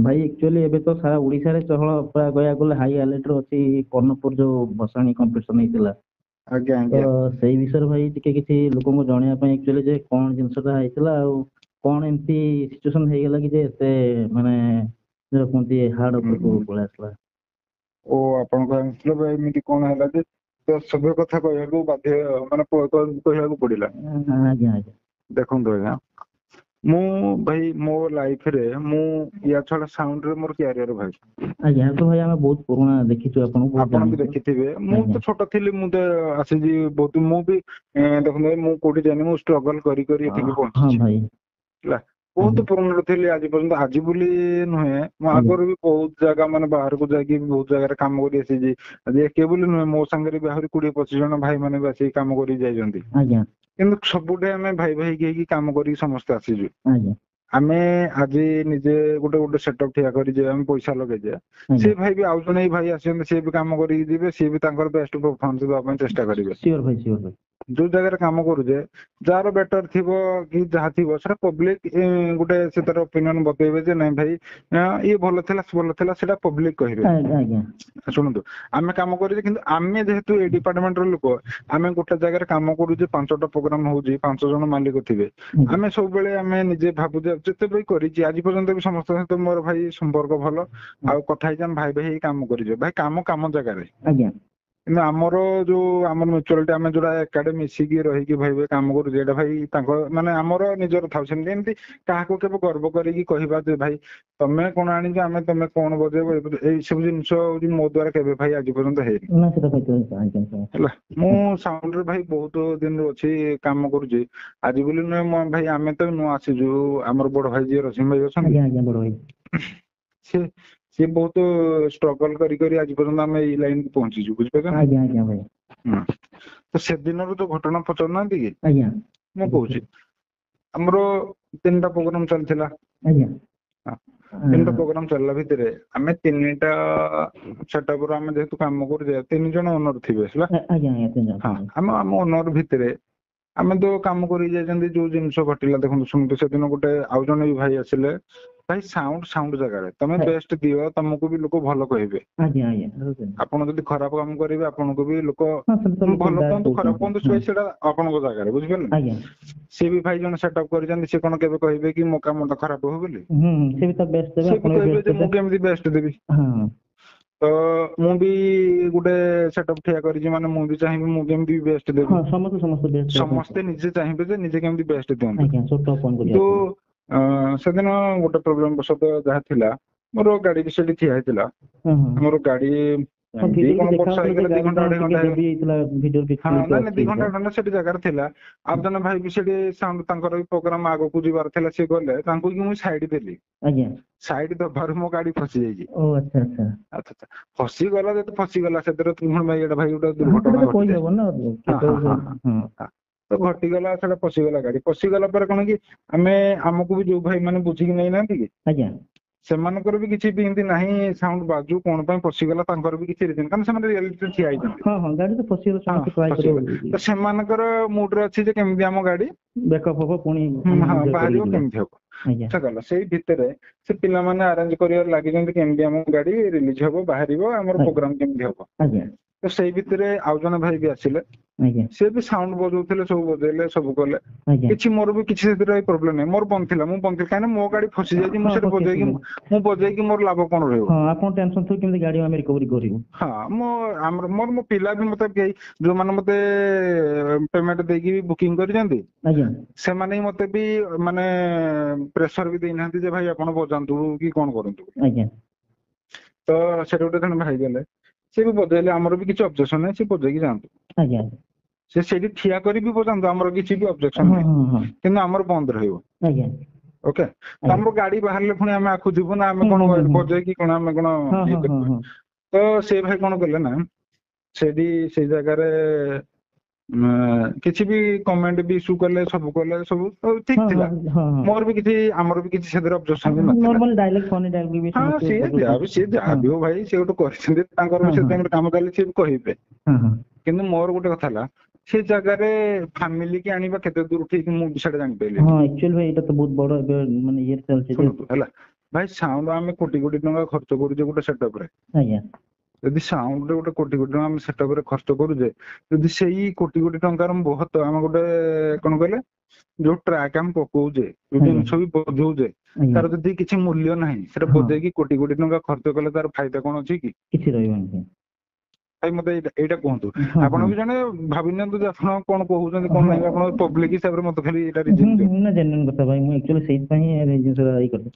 ଭାଇ ଆକ୍ଚୁଆଲି ଏବେ ତ ସାରା ଓଡିଶାରେ ଚହଳ ପୁରା କହିବାକୁ ଗଲେ ହାଇ ଆଲର୍ଟ ରେ ଅଛି କର୍ଣ୍ଣପୁର ଯୋଉ ଭସାଣି କମ୍ପିଟିସନ ହେଇଥିଲା। ଆଜ୍ଞା ତ ଆଜ୍ଞା ସେଇ ବିଷୟରେ ଭାଇ ଟିକେ କିଛି ଲୋକଙ୍କୁ ଜଣେଇବା ପାଇଁ ଆକ୍ଚୁଆଲି ଯେ କଣ ଜିନିଷଟା ହେଇଥିଲା ଆଉ କଣ ଏମିତି ସିଚୁଏସନ ହେଇଗଲା କି ଯେ ଏତେ ମାନେ ଯୋଉ କୁହନ୍ତି ହାର୍ଡ ଉପରକୁ ପଳେଇ ଆସିଲା। ଓ ଆପଣଙ୍କ ମତଲବ ଏମିତି କଣ ହେଲା ଯେ ତ ସଭ୍ୟ କଥା କହିବାକୁ ବାଧ୍ୟ, ମାନେ କହିବାକୁ ପଡିଲା? ଆଜ୍ଞା ଆଜ୍ଞା। ଦେଖନ୍ତୁ ଆଜ୍ଞା, ମୁଁ ଭାଇ ମୋ ଲାଇଫ ରେ ମୁଁ ୟା ଛଡା ସାଉଣ୍ଡ ରେ ମୋର କ୍ୟାରିୟର ଭାଇ। ଆଜ୍ଞା, ତ ଭାଇ ଆମେ ବହୁତ ପୁରୁଣା ଦେଖିଛୁ ଆପଣଙ୍କୁ, ବହୁତ ଆପଣ ବି ଜାଣିଛୁ। ଦେଖିଥିବେ, ମୁଁ ତ ଛୋଟ ଥିଲି, ମୁଁ ତ ଆସିଛି ବହୁତ। ମୁଁ ବି ଦେଖନ୍ତୁ ଭାଇ, ମୁଁ କୋଉଠି ଯାଇନି, ମୁଁ ଷ୍ଟ୍ରଗଲ କରି କରି ଏଠିକି ପହଞ୍ଚିଛି। ଭାଇ ହେଲା, ବହୁତ ପୁରୁଣା ଥିଲି, ଆଜି ପର୍ଯ୍ୟନ୍ତ ଆଜି ବୋଲି ନୁହେଁ, ମୁଁ ଆଗରୁ ବି ବହୁତ ଜାଗା ମାନେ ବାହାରକୁ ଯାଇକି ବି ବହୁତ ଜାଗାରେ କାମ କରି ଆସିଛି। ଆଜି ଏକେ ବୋଲି ନୁହେଁ, ମୋ ସାଙ୍ଗରେ ବି ଆହୁରି 20-25 ଜଣ ଭାଇ ମାନେ ବି ଆସିକି କାମ କରିକି ଯାଇଛନ୍ତି। କିନ୍ତୁ ସବୁଠି ଆମେ ଭାଇ ଭାଇ ହେଇକି କାମ କରିକି ସମସ୍ତେ ଆସିଛୁ। ଆମେ ଆଜି ନିଜେ ଗୋଟେ ଗୋଟେ ସେଟଅପ୍ ଠିଆ କରିଛେ, ଆମେ ପଇସା ଲଗେଇଛେ। ସେ ଭାଇ ବି ଆଉ ଜଣେ ଭାଇ ଆସିଛନ୍ତି, ସିଏ ବି କାମ କରିକି ଯିବେ, ସିଏ ବି ତାଙ୍କର ବେଷ୍ଟ ପରଫର୍ମାନ୍ସ ଦେବା ପାଇଁ ଚେଷ୍ଟା କରିବେ। ସିଓର ଭାଇ, ସିଓର ଭାଇ। ଯୋଉ ଜାଗାରେ କାମ କରୁଛେ, ଯାହାର ବେଟର ଥିବ କି ଯାହା ଥିବ, ସେଟା ପବ୍ଲିକ ଗୋଟେ ସେ ତାର ଓପିନିଅନ ବତେଇବେ ଯେ ନାଇଁ ଭାଇ, ଇଏ ଭଲ ଥିଲା, ସେ ଭଲ ଥିଲା, ସେଟା ପବ୍ଲିକ କହିବେ। ଆଜ୍ଞା ଆଜ୍ଞା ଶୁଣନ୍ତୁ, ଆମେ କାମ କରୁଛେ, କିନ୍ତୁ ଆମେ ଯେହେତୁ ଏଇ ଡିପାର୍ଟମେଣ୍ଟର ଲୋକ, ଆମେ ଗୋଟେ ଜାଗାରେ କାମ କରୁଛେ, 5ଟା ପ୍ରୋଗ୍ରାମ ହଉଛି, 5 ଜଣ ମାଲିକ ଥିବେ। ଆମେ ସବୁବେଳେ ଆମେ ନିଜେ ଭାବୁଛେ, ଯେତେ ବି କରିଛି ଆଜି ପର୍ଯ୍ୟନ୍ତ ବି ସମସ୍ତଙ୍କ ସହିତ ମୋର ଭାଇ ସମ୍ପର୍କ ଭଲ, ଆଉ କଥା ହେଇଛି, ଆମେ ଭାଇ ଭାଇ ହେଇ କାମ କରିଛେ। ଭାଇ କାମ କାମ ଜାଗାରେ। କିନ୍ତୁ ଆମର ଯୋଉ ଆମର ମ୍ୟୁଚୁଆଲିଟି, ଆମେ ଯୋଉଟା ଏକାଠି ମିଶିକି ରହିକି ଭାଇ ଭାଇ କାମ କରୁଛେ, ଏଇଟା ଭାଇ ତାଙ୍କ ମାନେ ଆମର ନିଜର ଥାଉ। ସେମିତି ଏମିତି କାହାକୁ କେବେ ଗର୍ବ କରିକି କହିବା ଯେ ଭାଇ ତମେ କଣ ଆଣିଛ, ଆମେ ତମେ କଣ ବଜେଇବ, ଏଇ ସବୁ ଜିନିଷ ହଉଛି ମୋ ଦ୍ଵାରା କେବେ ଭାଇ ଆଜି ପର୍ଯ୍ୟନ୍ତ ହେଇନି। ନା, ସେଟା ଭାଇ ଆଜ୍ଞା। ହେଲା, ମୁଁ ସାଉଣ୍ଡ ରେ ଭାଇ ବହୁତ ଦିନରୁ ଅଛି, କାମ କରୁଛି, ଆଜି ବୋଲି ନୁହେଁ। ମୋ ଭାଇ ଆମେ ତ ନୂଆ ଆସିଛୁ, ଆମର ବଡ ଭାଇ ଯିଏ ରଶ୍ମି ଭାଇ ଅଛନ୍ତି, ଆଜ୍ଞା ଆଜ୍ଞା, ବଡ ଭାଇ। ସିଏ ବହୁତ ଷ୍ଟ୍ରଗଲ କରି କରି ଆଜି ପର୍ଯ୍ୟନ୍ତ ଆମେ ଏଇ ଲାଇନ କୁ ପହଞ୍ଚିଛୁ, ବୁଝିପାରିଲେ? ଆଜ୍ଞା ଆଜ୍ଞା ଭାଇ। ତ ସେଦିନର ଯୋଉ ଘଟଣା ପଚାରୁନାହାନ୍ତି କି? ଆଜ୍ଞା। ମୁଁ କହୁଛି, ଆମର 3ଟା ପ୍ରୋଗ୍ରାମ ଚାଲିଥିଲା। 3ଟା ପ୍ରୋଗ୍ରାମ ଚାଲିଲା ଭିତରେ ଆମେ 3ଟା ସେଟଅପ ର ଆମେ ଯେହେତୁ କାମ କରୁଛେ, 3 ଜଣ ଓନର ଥିବେ, ହେଲା? ଆଜ୍ଞା ଆଜ୍ଞା, 3 ଜଣ। ହଁ, ଆମ ଓନର ଭିତରେ ଆମେ ତ କାମ କରି ଯାଇଛନ୍ତି। ଯୋଉ ଜିନିଷ ଘଟିଲା ଦେଖନ୍ତୁ, ଶୁଣନ୍ତୁ, ସେଦିନ ଗୋଟେ ଆଉ ଜଣେ ବି ଭାଇ ଆସିଲେ। ଭାଇ ସାଉଣ୍ଡ ସାଉଣ୍ଡ ଜାଗାରେ ତମେ ବେଷ୍ଟ ଦିଅ, ତମକୁ ବି ଲୋକ ଭଲ କହିବେ। ଆଜ୍ଞା ଆଜ୍ଞା ଆପଣ ଯଦି ଖରାପ କାମ କରିବେ, ଆପଣଙ୍କୁ ବି ଲୋକ ହଁ, ସେମିତି ତ ଲୋକ ଭଲ bad କୁହନ୍ତୁ ଖରାପ କହୁଛନ୍ତି। କୁହନ୍ତୁ, ସେଟା ଆପଣଙ୍କ ଜାଗାରେ, ବୁଝିପାରିଲେ? ଆଜ୍ଞା। ସିଏ ବି ଭାଇ ଜଣେ ସେଟଅପ୍ କରିଛନ୍ତି, ସିଏ କଣ କେବେ କହିବେ କି ମୋ କାମଟା ଖରାପ ହଉ ବୋଲି? ହୁଁ ହୁଁ, ସେ ବି ତ ବେଷ୍ଟ ଦେବେ, ସିଏ ବି ଆପଣ ବି କହିବେ ବେଷ୍ଟ ଯେ ମୁଁ ଦେବେ। କେମିତି ବେଷ୍ଟ ଦେବି। ତ ମୁଁ ବି ଗୋଟେ ସେଟଅପ୍ ଠିଆ କରିଛି, ମାନେ ମୁଁ ବି ଚାହିଁବି ମୁଁ କେମିତି ବେଷ୍ଟ ଦେବି। ହଁ, ସମସ୍ତେ ସମସ୍ତେ ବେଷ୍ଟ। ସମସ୍ତେ ନିଜେ ଚାହିଁବେ ଯେ ନିଜେ କେମିତି ବେଷ୍ଟ ଦିଅନ୍ତୁ। ଆଜ୍ଞା, ସବୁ ଟପ୍ ଅନ୍ କିନ୍ତୁ କରିବା। ସେଦିନ ଗୋଟେ ପ୍ରୋବ୍ଲେମ ବଶତଃ ଯାହା ଥିଲା, ମୋର ଗାଡି ବି ସେଠି ଠିଆ ହେଇଥିଲା। ହଁ ହଁ ମୋର ଗାଡି ଏମିତି ଭିଡିଓ କଣ ଦେଖା ବର୍ଷା ଯାଉଥିଲା ହେଇଗଲା, ଯେ 2 ଗାଡି ଘଣ୍ଟା କଣ ଅଢେଇ ଟିକେ ଘଣ୍ଟା ଦବି ଯାଇଥିଲା, ଭିଡିଓ କିଛି ହଁ, ନାଇଁ ନାଇଁ, ଅଛି। 2 ଘଣ୍ଟା ଘଣ୍ଟା ସେଠି ଜାଗାରେ ଥିଲା। ଆଉ ଜଣେ ଭାଇ ବି ସେଠି ସାଉଣ୍ଡ, ତାଙ୍କର ବି ପ୍ରୋଗ୍ରାମ ଆଗକୁ ଯିବାର ଥିଲା, ସିଏ ଗଲେ, ତାଙ୍କୁ ବି ମୁଁ ସାଇଡ ଦେଲି। ସାଇଡ ଦବାରୁ ମୋ ଗାଡି ଫସି ଯାଇଛି। ଓ ଆଚ୍ଛା ଆଚ୍ଛା। ଆଚ୍ଛା ଆଚ୍ଛା, ଫସିଗଲା ଯେତେ ଫସିଗଲା, ସେଥିରେ ପୁଣି ଭାଇ ଏଇଟା ଭାଇ ଗୋଟେ ହଁ, ଦୁର୍ଘଟଣା ସେଟା ତ ଘଟିଯାଏ। କହିହବ ନା କେତେବେଳେ। ହଁ, ତ ଘଟିଗଲା, ସେଟା ଫସିଗଲା, ଗାଡି ଫସିଗଲା ପରେ କଣ କି ଆମେ ଆମକୁ ବି ଯୋଉ ଭାଇ ମାନେ ବୁଝିକି ନେଇନାହାନ୍ତି କି, ସେମାନଙ୍କର ବି କିଛି ବି ଏମିତି ନାହିଁ, ସାଉଣ୍ଡ ବାଜୁ କଣ ପାଇଁ ଫସିଗଲା, ତାଙ୍କର ବି କିଛି ରିଜନ, କାରଣ ସେମାନେ ରିଆଲିଟିରେ ଠିଆ ହେଇଛନ୍ତି। ହଁ ହଁ, ଗାଡି ତ ଫସିଗଲା, ସମସ୍ତେ ଟ୍ରାଏ ଫସିଗଲା। କରିବେ। ତ ସେମାନଙ୍କର ମୁଡରେ ଅଛି ଯେ କେମିତି ଆମ ଗାଡି ବ୍ୟାକଅପ୍ ହବ ପୁଣି ଆମେ enjoy ବାହାରିବ କରିକି ଯିବା। କେମିତି ହବ। ଗଲା ସେଇ ଭିତରେ ସେ ପିଲାମାନେ ଆରେଞ୍ଜ କରିବାରେ ଲାଗିଛନ୍ତି କେମିତି ଆମ ଗାଡି ରିଲିଜ ହବ, ବାହାରିବ, ଆମର ପ୍ରୋଗ୍ରାମ କେମିତି ହବ। ତ ସେଇ ଭିତରେ ଆଉ ଜଣେ ଭାଇ ବି ଆସିଲେ। ସେ ବି ସାଉଣ୍ଡ ବଜଉଥିଲେ, ସବୁ ବଜେଇଲେ, ସବୁ କଲେ। କିଛି ମୋର ବି କିଛି ସେଥିରେ ପ୍ରୋବ୍ଲେମ ନାହିଁ, ମୋର ବନ୍ଦ ଥିଲା, ମୁଁ ବନ୍ଦ ଥିଲି, କାହିଁକିନା ମୋ ଗାଡି ଫସି ଯାଇଛି, ମୁଁ ସେଠି ବଜେଇକି ମୁଁ ବଜେଇକି ମୋର ଲାଭ କଣ ରହିବ? ହଁ, ଆପଣ ଟେନସନ ଥିବ କେମିତି ଗାଡି ଆମେ ରିକଭରି କରିବୁ। ହଁ, ମୋ ଆମର ମୋର ମୋ ପିଲା ବି ମତେ କେହି ଯୋଉମାନେ ମତେ ପେମେଣ୍ଟ ଦେଇକି ବି ବୁକିଂ କରିଛନ୍ତି, ସେମାନେ ହିଁ ମତେ ବି ମାନେ ପ୍ରେସର ବି ଦେଇନାହାନ୍ତି ଯେ ଭାଇ ଆପଣ ବଜାନ୍ତୁ କି କଣ କରନ୍ତୁ। ତ ସେଠି ଗୋଟେ ଜଣେ ଭାଇ ଗଲେ, ସେ ବି ବଜେଇଲେ, ଆମର ବି କିଛି ଅବଜେକ୍ସନ ନାହିଁ, ସେ ବଜେଇକି ଯାଆନ୍ତୁ। ସେ ସେଇଠି ଠିଆ କରି ବି ବଜାନ୍ତୁ, ଆମର କିଛି ବି ଅବଜେକ୍ସନ ନାହିଁ, କିନ୍ତୁ ଆମର ବନ୍ଦ ରହିବ। ଓକେ, ତ ଆମର ଗାଡି ବାହାରିଲେ ପୁଣି ଆମେ ଆଖୁ ଯିବୁ ନା, ଆମେ କଣ ବଜେଇକି କଣ ଆମେ କଣ ଇଏ କରିବୁ? ତ ସେ ଭାଇ କଣ କଲେ ନା, ସେଠି ସେଇ ଜାଗାରେ କିଛି ବି କମେଣ୍ଟ ବି ଇସ୍ୟୁ କଲେ, ସବୁ କଲେ, ସବୁ ଠିକ ଥିଲା। ମୋର ବି କିଛି, ଆମର ବି କିଛି ସେଥିରେ ଅବଜେକ୍ସନ ବି ନଥିଲା। ନର୍ମାଲ ଡାଇଲଗ, ଫନି ଡାଇଲଗ ବି ହଁ, ସମସ୍ତେ ସିଏ ଯାହା ବି ସିଏ ଯାହା ବି ହଉ ଭାଇ, ସିଏ ଗୋଟେ କରିଛନ୍ତି, ତାଙ୍କର ବି ସେ ଟାଇମରେ କାମ ଚାଲିଛି, ସିଏ ବି କହିବେ। କିନ୍ତୁ ମୋର ଗୋଟେ କଥା ହେଲା, ସେ ଜାଗାରେ ଫ୍ୟାମିଲି କି ଆଣିବା କେତେ ଦୂର ଠିକ, ମୁଁ ବି ସେଟା ଜାଣିପାରିଲିନି। ହଁ, ଆକ୍ଚୁଆଲି ଭାଇ ଏଇଟା ତ ବହୁତ ବଡ ଏବେ ମାନେ ଇଏ ଚାଲିଛି ଯେ ଶୁଣନ୍ତୁ, ହେଲା ଭାଇ ସାଉଣ୍ଡ ଆମେ କୋଟି କୋଟି ଟଙ୍କା ଖର୍ଚ୍ଚ କରୁଛେ ଗୋଟେ ସେଟଅପ ରେ। ଆଜ୍ଞା। ଯଦି ସାଉଣ୍ଡ ରେ ଗୋଟେ କୋଟି କୋଟି ଟଙ୍କା ଆମେ ସେଟଅପ ରେ ଖର୍ଚ୍ଚ କରୁଛେ, ଯଦି ସେଇ କୋଟି କୋଟି ଟଙ୍କାର ବହୁତ ଆମେ ଗୋଟେ କଣ କହିଲେ ଯୋଉ ଟ୍ରାକ୍ ଆମେ ପକଉଛେ, ଯୋଉ ଆଜ୍ଞା। ଜିନିଷ ବି ବଜଉଛେ, ଆଜ୍ଞା। ତାର ଯଦି କିଛି ମୂଲ୍ୟ ନାହିଁ, ସେଟା ବଜେଇକି କୋଟି କୋଟି ଟଙ୍କା ଖର୍ଚ୍ଚ କଲେ ତାର ଫାଇଦା କଣ ଅଛି କି? କିଛି ରହିବନି ଭାଇ। ଭାଇ ମତେ ଏଇଟା କୁହନ୍ତୁ, ହଁ ଆପଣ ହଁ ବି ଜଣେ ଭାବି ନିଅନ୍ତୁ ଯେ ଆପଣ କଣ କହୁଛନ୍ତି କଣ ହଁ ନାହିଁ, ଆପଣ ପବ୍ଲିକ ହିସାବରେ ମତେ ଖାଲି ଏଇଟା ହୁଁ ରିଜନ ଦିଅନ୍ତୁ। ହୁଁ, ନା ଜେନ୍ୟୁନ୍ କଥା ଭାଇ, ମୁଁ ଆକ୍ଚୁଆଲି ସେଇଥିପାଇଁ ହିଁ ଏ ଜିନିଷଟା ଇଏ କଲି।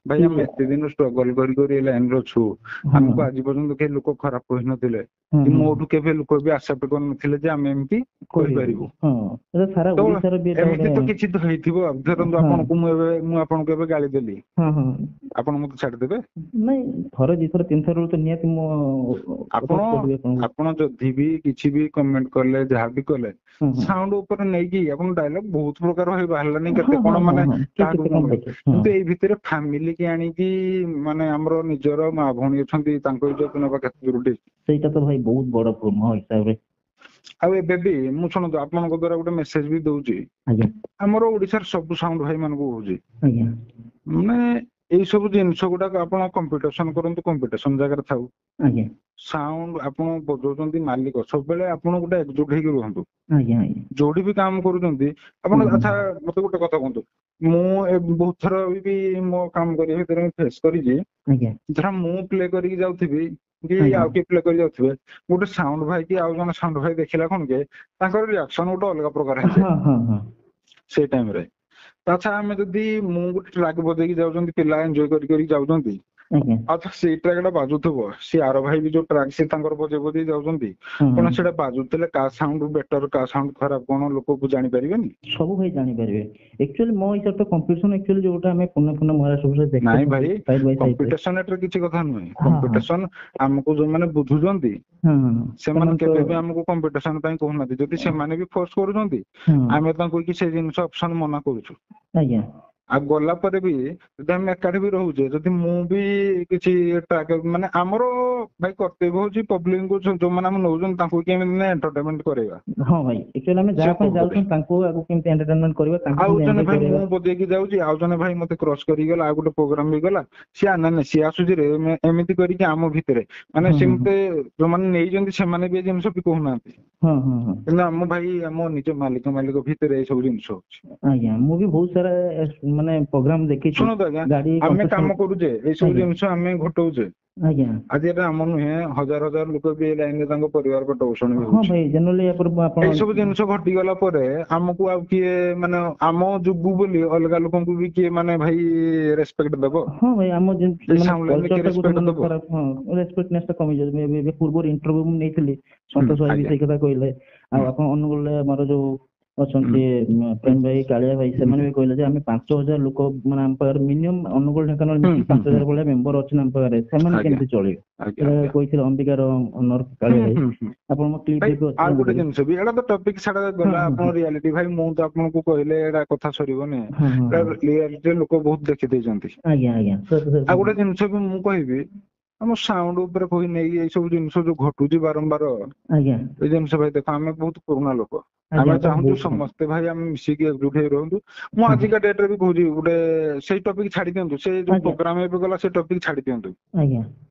ଭାଇ କି ଆମେ ଏତେ ଦିନ ଷ୍ଟ୍ରଗଲ କରି କରି ଏ ଲାଇନ ରେ ଅଛୁ, ହଁ ଆମକୁ ଆଜି ପର୍ଯ୍ୟନ୍ତ କେହି ଲୋକ ଖରାପ କହିନଥିଲେ ହଁ କି ହଁ ମୋଠୁ କେବେ ଲୋକ ବି ଆକ୍ସେପ୍ଟ କରିନଥିଲେ ଯେ ଆମେ ଏମିତି କରିବେ। କରିପାରିବୁ। ହଁ, ଏଟା ସାରା ତ ଓଡିଶାର ବି ଏଟା ଏମିତି ଗୋଟେ। ତ କିଛି ତ ହେଇଥିବ। ଧରନ୍ତୁ ହଁ ଆପଣଙ୍କୁ ମୁଁ ଏବେ ମୁଁ ଆପଣଙ୍କୁ ଏବେ ଗାଳି ଦେଲି, ହଁ ହଁ ଆପଣ ମତେ ଛାଡିଦେବେ? ନାଇଁ, ଥରେ ଦିଥର ତିନିଥର ତ ନିହାତି ମୁଁ ଆପଣ ଅପୋଜ କରିବି ଆପଣଙ୍କୁ। ଆପଣ ଯଦି ବି କିଛି ବି କମେଣ୍ଟ କଲେ, ଯାହା ବି କଲେ, ହଁ ହଁ ସାଉଣ୍ଡ ଉପରେ ନେଇକି ଆପଣ ଡାଇଲଗ ବହୁତ ପ୍ରକାର ହେଇ ବାହାରିଲାନି, ହଁ କେତେ ହଁ କଣ ହଁ ମାନେ ହଁ କିଏ କାହାକୁ କେତେ କଣ କଣ କହିବେ। ଦେଖେ। ହଁ କିନ୍ତୁ ଏଇ ଭିତରେ ଫ୍ୟାମିଲି କି ଆଣିକି ମାନେ ଆମର ନିଜର ମା ଭଉଣୀ ଅଛନ୍ତି, ତାଙ୍କ ଇଜ୍ଜତ ନେବା କେତେ ଦୂର ଠିକ? ସେଇଟା ତ ଭାଇ ବହୁତ ବଡ ଭୁଲ ମୋ ହିସାବରେ। ଆଉ ଏବେ ବି ମୁଁ ଶୁଣନ୍ତୁ ଆପଣଙ୍କ ଦ୍ଵାରା ଗୋଟେ ମେସେଜ ବି ଦଉଛି, ଆଜ୍ଞା। ଆମର ଓଡିଶାର ସବୁ ସାଉଣ୍ଡ ଭାଇ ମାନଙ୍କୁ କହୁଛି, ଆଜ୍ଞା। ମାନେ ଏଇ ସବୁ ଜିନିଷ ଗୁଡାକ ଆପଣ କମ୍ପିଟିସନ କରନ୍ତୁ, କମ୍ପିଟିସନ ଜାଗାରେ ଥାଉ। ଆଜ୍ଞା। ସାଉଣ୍ଡ ଆପଣ ବଜଉଛନ୍ତି ମାଲିକ, ସବୁବେଳେ ଆପଣ ଗୋଟେ ଏକଜୁଟ ହେଇକି ରୁହନ୍ତୁ ଆଜ୍ଞା ଆଜ୍ଞା ଯୋଉଠି ବି କାମ କରୁଛନ୍ତି ଆପଣ। ହୁଁ ଆଚ୍ଛା ମତେ ଗୋଟେ କଥା କୁହନ୍ତୁ, ମୁଁ ବହୁତ ଥର ବି ମୋ କାମ କରିବା ଭିତରେ ମୁଁ ଫେସ୍ କରିଛି, ଆଜ୍ଞା। ଧର ମୁଁ ପ୍ଲେ କରିକି ଯାଉଥିବି କି ଆଜ୍ଞା ଆଉ କିଏ ପ୍ଲେ କରି ଯାଉଥିବେ, ଗୋଟେ ସାଉଣ୍ଡ ଭାଇ କି ଆଉ ଜଣେ ସାଉଣ୍ଡ ଭାଇ ଦେଖିଲା କଣ କି ତାଙ୍କର ରିଆକ୍ସନ ଗୋଟେ ଅଲଗା ପ୍ରକାର ହେଇଯାଏ ହଁ ହଁ ହଁ ସେଇ ଟାଇମ ରେ। ଆଚ୍ଛା ଆମେ ଯଦି ମୁଁ ଗୋଟେ ଟ୍ରାକ୍ ବଜେଇକି ଯାଉଛନ୍ତି, ପିଲା ଏନ୍ଜୟ କରି କରି ଯାଉଛନ୍ତି, ଆଜ୍ଞା। ଆଚ୍ଛା ସେଇ ଟ୍ରାକ୍ ଟା ବାଜୁଥିବ, ସେ ଆର ଭାଇ ବି ଯୋଉ ଟ୍ରାକ୍ ସେ ତାଙ୍କର ବଜେଇ ବଜେଇ ଯାଉଛନ୍ତି, ହଁ କଣ ସେଟା ବାଜୁଥିଲେ କାହା ସାଉଣ୍ଡ ବେଟର କାହା ସାଉଣ୍ଡ ଖରାପ କଣ ଲୋକ ଜାଣିପାରିବେନି? ସବୁ ଭାଇ ଜାଣିପାରିବେ। ଆକ୍ଚୁଆଲି ମୋ ହିସାବରେ ତ କମ୍ପିଟିସନ ଆକ୍ଚୁଆଲି ଯୋଉଟା ଆମେ ପୁନେ ପୁନେ ମହାରାଷ୍ଟ୍ର ନାଇଁ ଭାଇ, ଦେଖୁଛନ୍ତି ସାଇଡ ବାଇ ସାଇଡ ରେ। କମ୍ପିଟିସନ ଏଠାରେ କିଛି କଥା ନୁହେଁ। ହଁ ହଁ କମ୍ପିଟିସନ ଆମକୁ ଯୋଉମାନେ ବୁଝୁଛନ୍ତି ହଁ ହଁ ସେମାନେ ସେମାନେ ତ କେବେ ବି ଆମକୁ କମ୍ପିଟିସନ ପାଇଁ କହୁନାହାନ୍ତି। ଯଦି ସେମାନେ ବି ଫୋର୍ସ କରୁଛନ୍ତି, ହଁ ଆମେ ତାଙ୍କୁ କି ସେ ଜିନିଷ ଅପସନ ମନା କରୁଛୁ। ଆଜ୍ଞା। ଆଉ ଗଲା ପରେ ବି ଯଦି ଆମେ ଏକାଠି ବି ରହୁଛେ, ଯଦି ମୁଁ ବି କିଛି ଟ୍ରାକ୍ ମାନେ ଆମର ଭାଇ କର୍ତ୍ତବ୍ୟ ହଉଛି ପବ୍ଲିକଙ୍କୁ ଯୋଉମାନେ ଆମେ ନଉଛନ୍ତି ତାଙ୍କୁ କେମିତି ଏଣ୍ଟରଟେନମେଣ୍ଟ କରେଇବା। ହଁ ଭାଇ, ଆକ୍ଚୁଆଲି ଆମେ ସେ ଯାହା ପାଇଁ କଣ ଯାଉଛନ୍ତି ତାଙ୍କୁ ଆଗକୁ କେମିତି ଏଣ୍ଟରଟେନମେଣ୍ଟ କରିବା, ତାଙ୍କୁ ଆଉ କେମିତି ଜଣେ ଏନ୍ଜୟ ଭାଇ କରିବା। ମୁଁ ବଜେଇକି ଯାଉଛି, ଆଉ ଜଣେ ଭାଇ ମତେ କ୍ରସ କରିକି ଗଲା, ଆଉ ଗୋଟେ ପ୍ରୋଗ୍ରାମ ବି ଗଲା, ସିଏ ନାଇଁ ନାଇଁ ସିଏ ଆସୁଛି ରେ, ଏମିତି କରିକି ଆମ ଭିତରେ ମାନେ ହଁ ହଁ ସେମିତି ଯୋଉମାନେ ନେଇଛନ୍ତି ସେମାନେ ବି ଏ ଜିନିଷ ବି କହୁନାହାନ୍ତି। ହଁ ହଁ ହଁ କିନ୍ତୁ ଆମ ଭାଇ ଆମ ନିଜ ମାଲିକ ମାଲିକ ଭିତରେ ଏଇ ସବୁ ଜିନିଷ ହଉଛି। ଆଜ୍ଞା, ମୁଁ ବି ବହୁତ ସାରା ମାନେ ପ୍ରୋଗ୍ରାମ ଦେଖିଛି। ଶୁଣନ୍ତୁ ଆଜ୍ଞା, ଗାଡି ଆମେ କମ୍ପିଟିସନ। କାମ କରୁଛେ, ଏଇ ସବୁ ଆଜ୍ଞା। ଜିନିଷ ଆମେ ଘଟଉଛେ, ଆଜ୍ଞା। ଆଜି ଏଟା ଆମ ନୁହେଁ, ହଜାର ହଜାର ଲୋକ ବି ଏ ଲାଇନରେ ତାଙ୍କ ପରିବାର ପେଟ ପୋଷଣ ବି ହଁ ହଉଛି। ଭାଇ, ଜେନେରାଲି ୟା ପରେ ଆପଣ ଏଇ ସବୁ ଜିନିଷ ଘଟିଗଲା ପରେ ଆମକୁ ଆଉ କିଏ ମାନେ ଆମ ଯୋଗୁ ବୋଲି ଅଲଗା ଲୋକଙ୍କୁ ବି କିଏ ମାନେ ଭାଇ ରେସପେକ୍ଟ ଦବ? ହଁ ଭାଇ, ଆମ ଏଇ ମାନେ ସାଉଣ୍ଡ ଲାଇନରେ କିଏ କଲଚରଟାକୁ ରେସପେକ୍ଟ ସେମାନେ ଦବ? ଖରାପ। ହଁ, ରେସପେକ୍ଟନେସ୍ ଟା କମିଯାଉଛି। ଏବେ ଏବେ ପୂର୍ବରୁ ଇଣ୍ଟରଭ୍ୟୁ ମୁଁ ନେଇଥିଲି, ସନ୍ତୋଷ ଭାଇ ବି ଆଜ୍ଞା ସେଇ କଥା କହିଲେ। ଆଉ ଆପଣ ଅନୁଗୁଳରେ ଆମର ଯୋଉ ଅଛନ୍ତି ପ୍ରେମ ଭାଇ, କାଳିଆ ଭାଇ, ସେମାନେ ବି କହିଲେ ଯେ ଆମେ 5,000 ଲୋକ, ମାନେ ଆମ ପାଖରେ ମିନିମମ୍ ଅନୁଗୁଳ ଢେଙ୍କାନାଳ ମିଶିକି 5,000 ଭଳିଆ ମେମ୍ବର ଅଛନ୍ତି ଆମ ପାଖରେ, ସେମାନେ କେମିତି ଚଳିବେ? ଆଜ୍ଞା ଏଇଟା ଆଜ୍ଞା କହିଥିଲେ ଅମ୍ବିକାର ଅନର କାଳିଆ ଭାଇ। ଆପଣ ମୋ କ୍ଲିପ ଭାଇ ବି ଅଛି ଆଉ ଗୋଟେ ତାଙ୍କର। ଜିନିଷ ବି, ଏଇଟା ତ ଟପିକ ଛାଡା ହଁ ଗଲା। ହଁ ଆପଣ ରିଆଲିଟି ଭାଇ, ମୁଁ ତ ଆପଣଙ୍କୁ କହିଲେ ଏଇଟା କଥା ସରିବନି। ହଁ ହଁ ହଁ ରିଆଲିଟିରେ ଲୋକ ବହୁତ ଦେଖିଦେଇଛନ୍ତି। ଆଜ୍ଞା ଆଜ୍ଞା ଆଉ ଗୋଟେ ଜିନିଷ ବି ମୁଁ କହିବି, ଆମ ସାଉଣ୍ଡ ଉପରେ କହି ନେଇକି ଏଇ ସବୁ ଜିନିଷ ଯୋଉ ଘଟୁଛି ବାରମ୍ବାର, ଆଜ୍ଞା ଏଇ ଜିନିଷ ଭାଇ ଦେଖ, ଆମେ ବହୁତ ପୁରୁଣା ଲୋକ, ଆଜ୍ଞା ଆମେ ଆପଣ ଚାହୁଁଛୁ ବହୁତ ସମସ୍ତେ ଭାଇ ଆମେ ମିଶିକି ଏକଜୁଟ ହେଇ ରୁହନ୍ତୁ। ମୁଁ ହଁ ଆଜିକା ଡେଟ ରେ ବି କହୁଛି, ଗୋଟେ ସେଇ ଟପିକ ଛାଡି ଦିଅନ୍ତୁ, ସେ ଯୋଉ ଆଜ୍ଞା ପ୍ରୋଗ୍ରାମ ଏବେ ଗଲା ସେ ଟପିକ ଛାଡି ଦିଅନ୍ତୁ। ଆଜ୍ଞା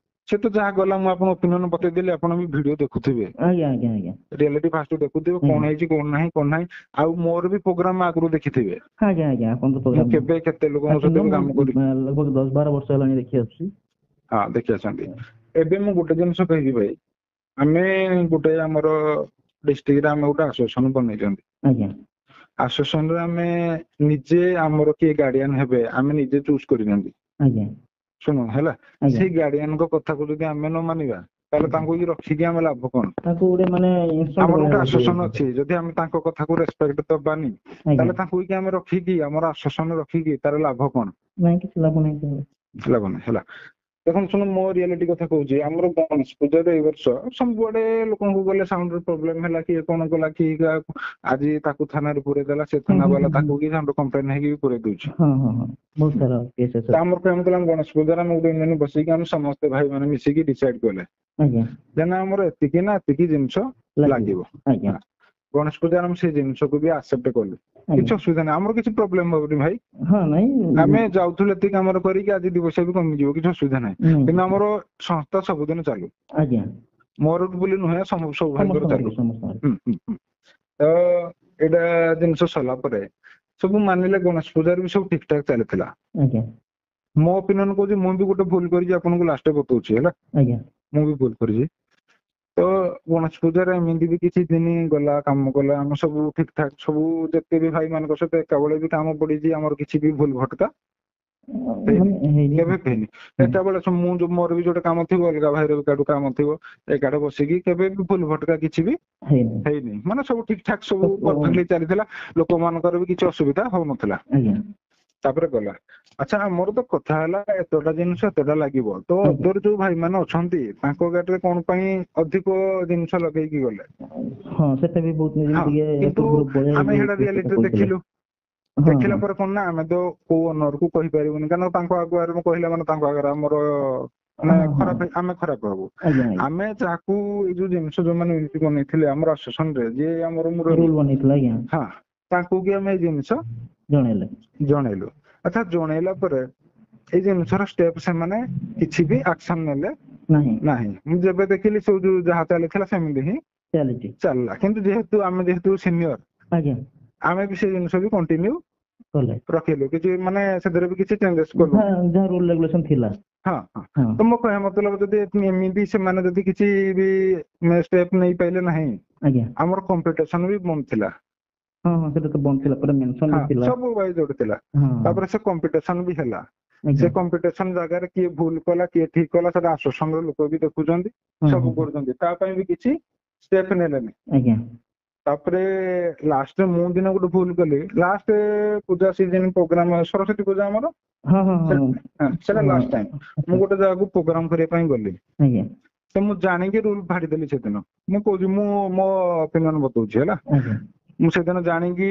ସେ ତ ଯାହା ଗଲା ମୁଁ ଆପଣ ଓପିନିଅନ ବତେଇଦେଲି, ଆପଣ ବି ଭିଡିଓ ଦେଖୁଥିବେ, ଆଜ୍ଞା ଆଜ୍ଞା ଆଜ୍ଞା ରିଆଲିଟି ଫାଷ୍ଟ ଦେଖୁଥିବେ କଣ ଆଜ୍ଞା ହେଇଛି କଣ ନାହିଁ କଣ ନାହିଁ। ଆଉ ମୋର ବି ପ୍ରୋଗ୍ରାମ ଆଗରୁ ଦେଖିଥିବେ, ଆଜ୍ଞା ଆଜ୍ଞା ଆପଣ ତ ମୁଁ ପ୍ରୋଗ୍ରାମ କେବେ କେତେ ଲୋକଙ୍କ ସହିତ ବି କାମ କରି ଲଗଭଗ 10-12 ବର୍ଷ ହେଲାଣି ଦେଖି ଆସୁଛି। ହଁ ଦେଖି ଆସନ୍ତି। ଏବେ ମୁଁ ଗୋଟେ ଜିନିଷ କହିବି ଭାଇ, ଆମେ ଗୋଟେ ଆମର ଡିଷ୍ଟ୍ରିକ୍ଟରେ ଆମେ ଗୋଟେ ଆସୋସିଏସନ ବନେଇଛନ୍ତି। ଆଜ୍ଞା। ଆସୋସିଏସନରେ ଆମେ ନିଜେ ଆମର କିଏ ଗାର୍ଡିଆନ ହେବେ ଆମେ ନିଜେ ଚୁଜ କରିଛନ୍ତି। ଆଜ୍ଞା। ଶୁଣ ହେଲା, ଆଜ୍ଞା ସେଇ ଗାର୍ଡିଆନଙ୍କ କଥାକୁ ଯଦି ଆମେ ନ ମାନିବା ତାହେଲେ ତାଙ୍କୁ ଇଏ ରଖିକି ଆମେ ଲାଭ କଣ? ତାଙ୍କୁ ଗୋଟେ ମାନେ ଇନସଲ୍ଟ ଆମର ଭଳିଆ ଗୋଟେ ଲାଗିବ। ଆସୋସିଏସନ ଅଛି, ଯଦି ଆମେ ତାଙ୍କ କଥାକୁ ରେସପେକ୍ଟ ଦବାନି ଆଜ୍ଞା ତାହେଲେ ତାଙ୍କୁ କି ଆମେ ରଖିକି ଆମର ଆସୋସିଏସନ ରଖିକି ତାର ଲାଭ କଣ? ନାଇଁ, କିଛି ଲାଭ ନାହିଁ ତାହେଲେ। ଲାଭ ନାହିଁ। ହେଲା ଦେଖନ୍ତୁ, ଶୁଣ ମୋ ରିଆଲିଟି କଥା କହୁଛି, ଆମର ଗଣେଶ ପୂଜାରେ ଏଇ ବର୍ଷ ସବୁଆଡେ ଲୋକଙ୍କୁ ଗଲେ ସାଉଣ୍ଡ ପ୍ରୋବ୍ଲେମ ହେଲା, କିଏ କଣ କଲା, କିଏ କାହାକୁ ଆଜି ତାକୁ ଥାନାରେ ପୁରେଇ ଦେଲା, ସେ ହୁଁ ଥାନା ହୁଁ ବାଲା ହୁଁ ହୁଁ ତାକୁ କି ସାଉଣ୍ଡ କମ୍ପ୍ଲେନ ହେଇକି ବି ପୁରେଇ ଦଉଛି। ହଁ ହଁ ହଁ ବହୁତ ସାରା କେସ୍ ତ ଅଛି। ଆମର କହିବା ମତଲବ, ଗଣେଶ ପୂଜାରେ ଆମେ ଗୋଟେ ୟୁନିୟନ ବସେଇକି ଆମେ ସମସ୍ତେ ଭାଇ ମାନେ ମିଶିକି ଡିସାଇଡ କଲେ ଆଜ୍ଞା ଯେ ନା ଆମର ଏତିକି ନା ଏତିକି ଜିନିଷ ଲାଗିବ। ଲାଗିବ। ଆଜ୍ଞା। ହଁ। ଗଣେଶ ପୂଜାରେ ଆମେ ସେଇ ଜିନିଷକୁ ବି ଆକ୍ସେପ୍ଟ କଲୁ, କିଛି ଅସୁବିଧା ନାହିଁ, ଆମର କିଛି ପ୍ରୋବ୍ଲେମ ହବନି ଭାଇ। ହଁ ନାଇଁ, ଆମେ ଯାଉଥିଲୁ ଏତିକି ଆମର କରିକି ଆଜି 2 ପଇସା ବି କମିଯିବ, କିଛି ଅସୁବିଧା ନାହିଁ, କିନ୍ତୁ ଆମର ସଂସ୍ଥା ସବୁଦିନ ଚାଲୁ। ଆଜ୍ଞା, ମୋର ବୋଲି ନୁହେଁ, ସବୁ ଭାଇଙ୍କର ଚାଲୁ। ତ ଏଇଟା ଜିନିଷ ସରିଲା ପରେ ସବୁ ମାନିଲେ, ଗଣେଶ ପୂଜାରେ ବି ସବୁ ଠିକ ଠାକ ଚାଲିଥିଲା। ଆଜ୍ଞା, ମୋ ଓପିନିଅନ କହୁଛି, ମୁଁ ବି ଗୋଟେ ଭୁଲ କରିଛି, ଆପଣଙ୍କୁ ଲାଷ୍ଟରେ ବତଉଛି ହେଲା। ଆଜ୍ଞା, ମୁଁ ବି ଭୁଲ କରିଛି। ତ ଗଣେଶ ପୂଜାରେ ଏମିତି ବି କିଛି ଦିନ ଗଲା, କାମ କଲା, ଆମେ ସବୁ ଠିକ ଠାକ, ସବୁ ଯେତେ ବି ଭାଇ ମାନଙ୍କ ସହିତ ଏକାବେଳେ ବି କାମ ପଡିଛି, ଆମର କିଛି ବି ଭୁଲ ଭଟକା କେବେ ହେଇନି। ଏକାବେଳେ ମୁଁ ଯୋଉ ମୋର ବି ଯୋଉଟା କାମ ଥିବ, ଅଲଗା ଭାଇର ବି କାଠୁ କାମ ଥିବ, ଏକାଠି ବସିକି କେବେ ବି ଭୁଲ ଭଟକା କିଛି ବି ହେଇନି, ମାନେ ସବୁ ଠିକ ଠାକ ସବୁ ପରଫେକ୍ଟଲି ଚାଲିଥିଲା, ଲୋକମାନଙ୍କର ବି କିଛି ଅସୁବିଧା ହଉନଥିଲା। ତାପରେ ଗଲା, ଆଚ୍ଛା ଆମର ତ କଥା ହେଲା ଏତେଟା ଜିନିଷ ଏତେଟା ଲାଗିବ, ତ ଅଦର ଯୋଉ ଭାଇ ମାନେ ଅଛନ୍ତି ତାଙ୍କ ଗାଡିରେ କଣ ପାଇଁ ଅଧିକ ଜିନିଷ ଲଗେଇକି ଗଲେ? ହଁ, ସେଟା ବି ବହୁତ, କିନ୍ତୁ ଆମେ ସେଇଟା ରିଆଲିଟିରେ ଦେଖିଲୁ। ଦେଖିଲା ପରେ କଣ ନା, ଆମେ ତ କୋଉ ଓନର କୁ କହିପାରିବୁନି, କାରଣ ତାଙ୍କ ଆଗରେ ମୁଁ କହିଲା ମାନେ ତାଙ୍କ ଆଗରେ ଆମର ମାନେ ଖରାପ, ଆମେ ଖରାପ ହବୁ। ଆମେ ଯାହାକୁ ଏଇ ଯୋଉ ଜିନିଷ ଯୋଉମାନେ ଏମିତି ବନେଇଥିଲେ ଆମର ଆସୋସିଏସନ ରେ, ଯିଏ ଆମର ରୁଲ ବନେଇଥିଲା, ହଁ, ତାଙ୍କୁ କି ଆମେ ଏଇ ଜିନିଷ ଜଣେଇଲେ, ଜଣେଇଲୁ। ଆଚ୍ଛା, ଜଣେଇଲା ପରେ ଏଇ ଜିନିଷର ଷ୍ଟେପ ସେମାନେ କିଛି ବି ଆକ୍ସନ ନେଲେ ନାହିଁ। ମୁଁ ଯେବେ ଦେଖିଲି ସବୁ ଯୋଉ ଯାହା ଚାଲିଥିଲା ସେମିତି ହିଁ ଚାଲିଛି, ଚାଲିଲା। କିନ୍ତୁ ଯେହେତୁ ଆମେ ଯେହେତୁ ସିନିୟର, ଆଜ୍ଞା, ଆମେ ବି ସେ ଜିନିଷ ବି କଣ୍ଟିନ୍ୟୁ କଲେ, ରଖିଲୁ, କିଛି ମାନେ ସେଥିରେ ବି କିଛି ଚେଞ୍ଜେସ କଲୁ, ଯାହା ରୁଲ ରେଗୁଲେସନ ଥିଲା। ହଁ ହଁ, ତ ମୋ କହିବା ମତଲବ ଯଦି ଏମିତି ସେମାନେ ଯଦି କିଛି ବି ଷ୍ଟେପ ନେଇ ପାରିଲେ ନାହିଁ, ଆଜ୍ଞା, ଆମର କମ୍ପିଟିସନ ବି ବନ୍ଦ ଥିଲା। ହଁ ହଁ, ସେଟା ତ ବନ୍ଦ ଥିଲା, ପୁରା ମେନସନ ଥିଲା, ସବୁ ଭାଇ ଯୋଉଠି ଥିଲା। ତାପରେ ସେ କମ୍ପିଟିସନ ବି ହେଲା, ସେ କମ୍ପିଟିସନ ଜାଗାରେ କିଏ ଭୁଲ କଲା କିଏ ଠିକ କଲା ସେଟା ଆସୋସିଏସନ ର ଲୋକ ବି ଦେଖୁଛନ୍ତି, ସବୁ କରୁଛନ୍ତି, ତା ପାଇଁ ବି କିଛି ଷ୍ଟେପ ନେଲେନି। ଆଜ୍ଞା। ତାପରେ ଲାଷ୍ଟରେ ମୁଁ ଦିନ ଗୋଟେ ଭୁଲ କଲି, ଲାଷ୍ଟ ପୂଜା ସିଜନ ପ୍ରୋଗ୍ରାମ, ସରସ୍ୱତୀ ପୂଜା ଆମର, ସେଟା ଲାଷ୍ଟ ଟାଇମ ମୁଁ ଗୋଟେ ଜାଗାକୁ ପ୍ରୋଗ୍ରାମ କରିବା ପାଇଁ ଗଲି। ଆଜ୍ଞା। ତ ମୁଁ ଜାଣିକି ରୁଲ ଫାଡ଼ିଦେଲି ସେଦିନ, ମୁଁ କହୁଛି, ମୁଁ ମୋ ଓପିନିଅନ ବତଉଛି ହେଲା। ମୁଁ ସେଦିନ ଜାଣିକି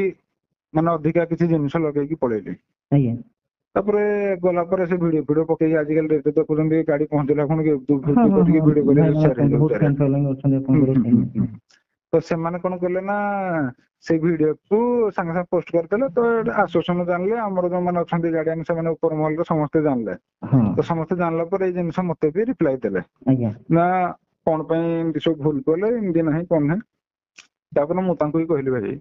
ମାନେ ଅଧିକା କିଛି ଜିନିଷ ଲଗେଇକି ପଳେଇଲି। ଆଜ୍ଞା। ତାପରେ ଗଲା ପରେ ସେ ଭିଡିଓ ଫିଡିଓ ପକେଇକି, ଆଜିକାଲି ଦେଖୁଛନ୍ତି ଗାଡି ପହଞ୍ଚିଲା ଖୁଣି କରିକି ଭିଡିଓ କରିକି ସେୟାର ହେଇଯାଉଛି। ତ ସେମାନେ କଣ କଲେ ନା, ସେଇ ଭିଡିଓକୁ ସାଙ୍ଗେ ସାଙ୍ଗେ ପୋଷ୍ଟ କରିଦେଲେ। ତ ଆସୋସିଏସନ ଜାଣିଲେ, ଆମର ଯୋଉମାନେ ଅଛନ୍ତି ଗାର୍ଡିଆନ, ସେମାନେ ଉପର ମହଲରେ ସମସ୍ତେ ଜାଣିଲେ। ତ ସମସ୍ତେ ଜାଣିଲା ପରେ ଏଇ ଜିନିଷ ମତେ ବି ରିପ୍ଲାଏ ଦେଲେ ନା କଣ ପାଇଁ ଏମିତି ସବୁ ଭୁଲ କଲେ, ଏମିତି ନାହିଁ କଣ ନାହିଁ। ତାପରେ ମୁଁ ତାଙ୍କୁ ବି କହିଲି, ଭାଇ